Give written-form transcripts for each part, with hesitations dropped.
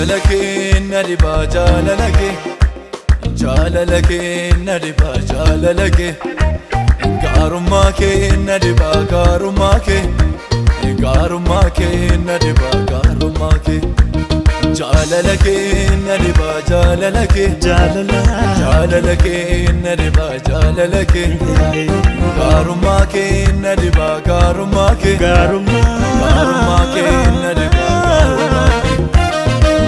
Jaalala kee na dhibaa jaalala kee, jaalala kee na dhibaa jaalala kee, gaarummaa kee na dhibaa gaarummaa kee, gaarummaa kee na dhibaa gaarummaa kee. Jaalala kee na dhibaa jaalala kee, Jaalala. Jaalala kee na dhibaa jaalala kee, gaarummaa kee na dhibaa gaarummaa kee, Gaarummaa. Gaarummaa kee na dhibaa gaarummaa kee.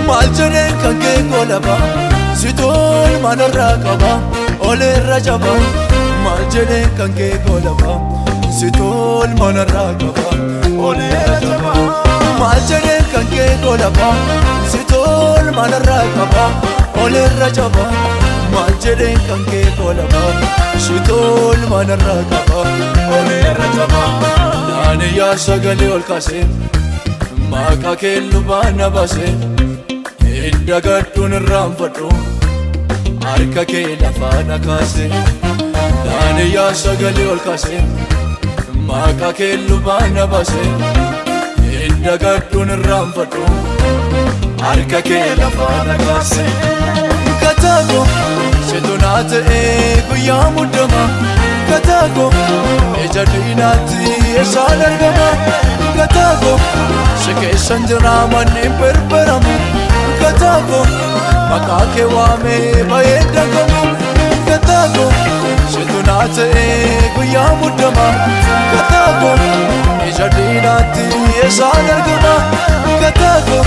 Maal jedheen kan kee golaba, si tol manarraa qaba, oleerra jaba. Maal jedheen kan kee golaba, si tol manarraa qaba, oleerra jaba. Maal jedheen kan kee golaba, si tol manarraa qaba, oleerra jaba. Maal jedheen kan kee golaba, si tol manarraa qaba, oleerra jaba. Naani yaa sagalee ol kaasee, maqaa kee lubbaan na baasee. Hidda gadduun irraanfadhu, harka kee lafaa na kaase. Naani yaa sagalee ol kaase, maqaa kee lubbaan na baase. Hidda gadduun irraanfadhu, harka kee lafaa na kaase. Kataako situ naa ta'ee guyyaa muddama. Kataako ija diinaatti eessaan argama. Kataako si keessan jira manni birbiramu. Kataako maqaa kee waamee baay'ee dagamu. Kataako situ naa ta'ee guyyaa muddama. Kataako ija diinaatti eessaan argama. Kataako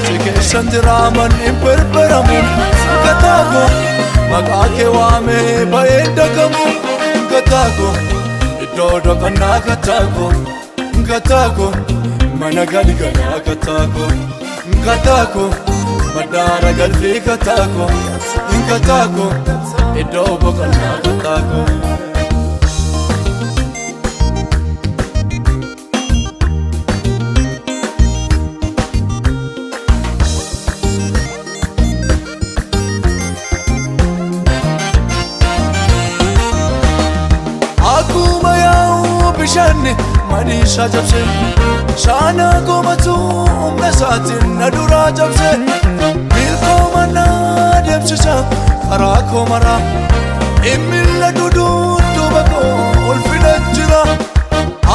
si keessan jira manni birbiramu. Kataako maqaa kee waamee baay'ee dagamu. Kataako iddoo dhokannaa kataako. Kataako mana galgalaa kataako. Kataako madaara galfii kataako. Kataako iddoo boqonnaa kataako. Akkuma yaa'u bishaanni madiishaa cabse, shaana koomatu humna isaatiin na duraa cabse. Milkooma na deemsisa karaa koo maraa, Immilla dudduuba koo ulfina jira.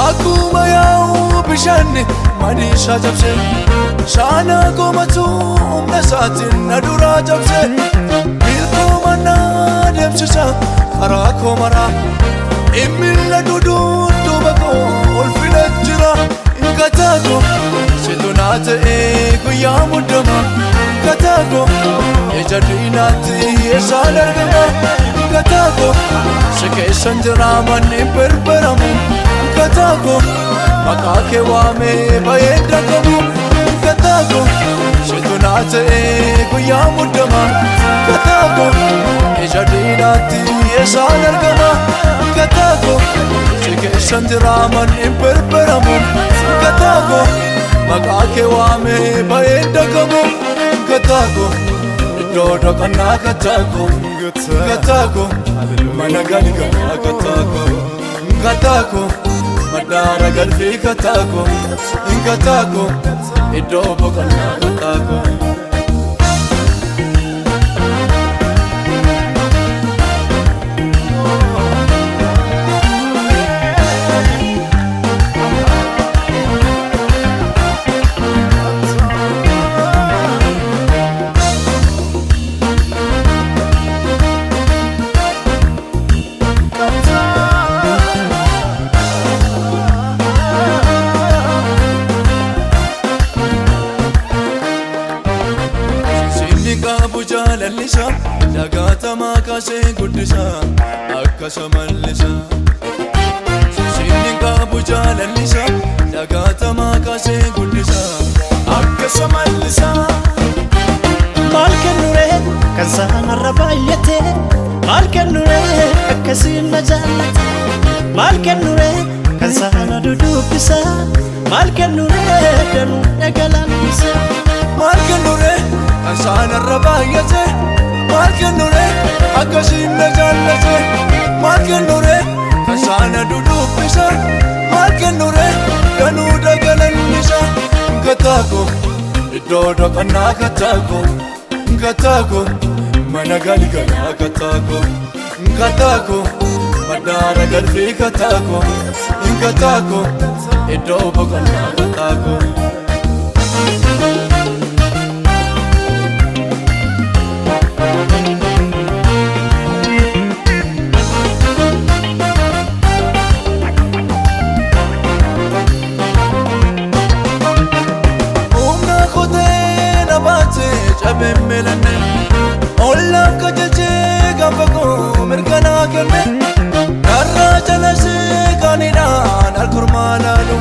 Akkuma yaa'u bishaanni madiishaa cabse, shaana koomatu humna isaatiin na duraa cabse. Milkooma na deemsisa karaa koo maraa, Immilla dudduuba koo ulfina jira. Kataako situ naa ta'ee guyyaa muddama. Kataako ija diinaatti eessaan argama. Kataako si keessan jira manni birbiramu. Kataako maqaa kee waamee baay'ee dagamu. Kataako situ naa ta'ee guyyaa muddama. Kataako ija diinaatti eessaan argama. Kataako si keessan jira manni birbiramu. Kataako maqaa kee waamee baay'ee dagamu. Kataako iddoo dhokannaa kataako. Kataako mana galgalaa kataako. Kataako madaara galfii kataako. Kataako iddoo boqonnaa kataako. Sinni qabu jaalallisa, dagaatamaa kaasee guddisa, akkasa mallisa. Sinni qabu jaalallisa, dagaatamaa kaasee guddisa, akkasa mallisa. Maal kennuree kan saanarra baay'ate? Maal kennuree akkasiin na jaallate? Maal kennuree kan saana dudubbisa? Maal kennuree danuu dhagalaannisa? Maal kennuree kan saanarra baay'ate? Maal kennuree akkasiin na jaallate? Maal kennuree kan saana dudubbisa? Maal kennuree danuu dagalannisa? Kataako Iddoo dhaqannaa kattaako kattaako mana galgalaa kattaako kattaako madaara galfii kattaako kattaako iddoo boqonnaa kattaako. Melane Ollaaf qajeelchee gaafa koo mirkanaa kenne Karraa jalashee kaanidhaan alkormaa laalu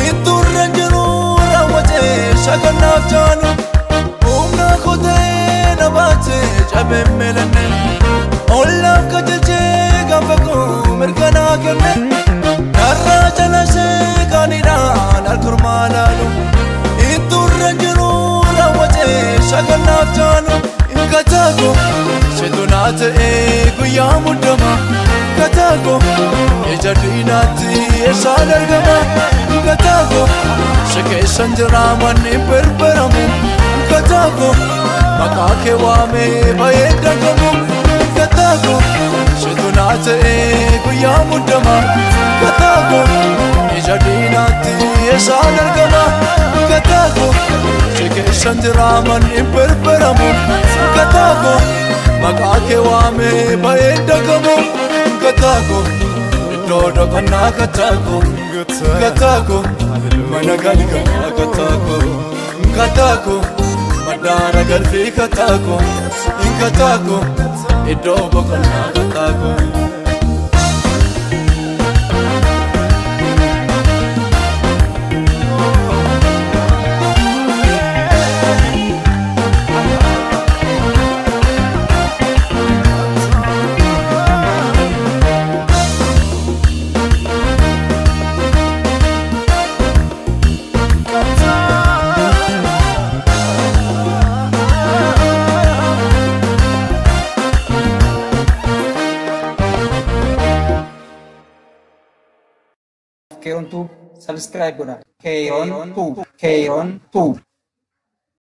Itturra jiru raawwatee shakannaaf jaalu Humna kotee na baatee cabee melane Ollaaf qajeelchee gaafa koo mirkanaa kenne Karraa jalashee kaanidhaan alkormaa laalu Itturra jiru shakannaaf jaalu Kataako situ naa ta'ee guyyaa muddama Kataako ija diinaatti eessaan argama Kataako si keessan jira manni birbiramu Kataako maqaa kee waamee ba'ee dagamu Kataako situ naa ta'ee guyyaa muddama Kataako ija diinaatti eessaan argama Kataako si keessan jira manni birbiramu Kataako maqaa kee waamee ba'ee dagamu Kataako iddoo dhaqannaa kataako kataako mana galgalaa kataako kataako madaara galfii kataako kataako iddoo boqonnaa kataako. Keeron Tube subscribe godha. Keeron Tube. Keeron Tube.